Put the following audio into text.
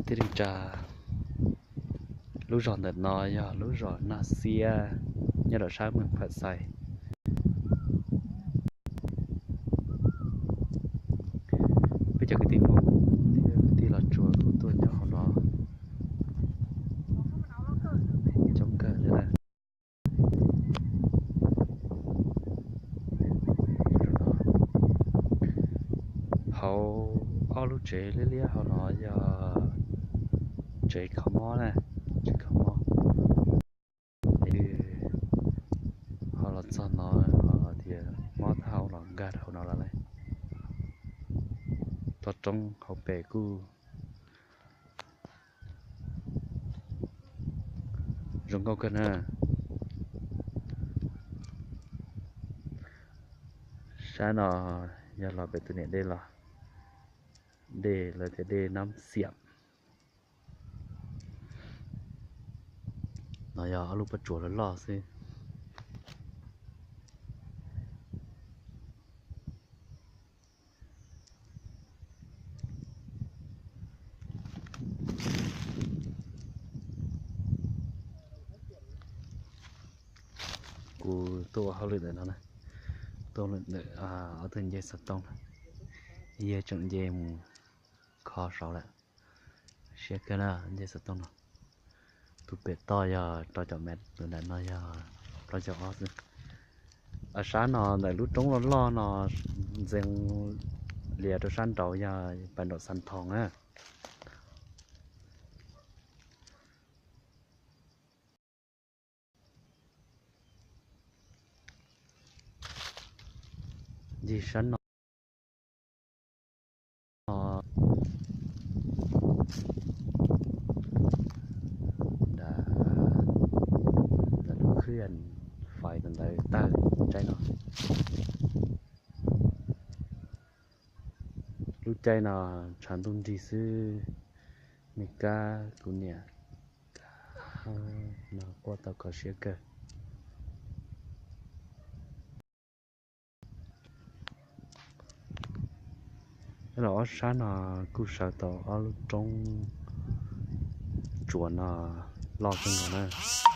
Tij neej tsa, lub zos ntawm no yog lub zos Naj Xiab nyob rau sab Moos Pham Xais. Peb cov kwv tij Hmoob thiab kwv tij Los Tsuas kuj tuaj nyob hauv no coob kawg thiab na. Hauv ob lub tsev liab liab hauv no yog tsev kho mob na, tsev kho mob. Ho los txog no ho tias mob thaj hauv los nkag rau hauv no lawm. Toj roob hauv pes kuj zoo nkauj kawg na. Sab no yog los pem tus niam dej los, dej lawv tias dej Nab Xiam. No yog ob lub pob tsuas loj loj xwb. Kuv tuaj ua hauj lwm ntawm no na, tuaj ua hauj lwm ntawm ob tug ncej xov tooj no, yawg tseem nce mus kho saud lawm. Siab kawg na, ncej xov tooj no. Tus pem toj yog rau caum mev, tus nram no yog rau caum ob xwb. Sab no ntawm lub roob loj loj no ntxeev lias rau sab nraud yog pas nraum Xas Thoos na. Ncig sab no, lub khwb fais ntawd tawg tsaib no. Lub caij no tshav ntuj nrig xwb, me kab kuv niam no quaj tau kho siab kawg. Los ob sab no kuj sawv tau ob lub roob tsuas no loj kawg nkaus na.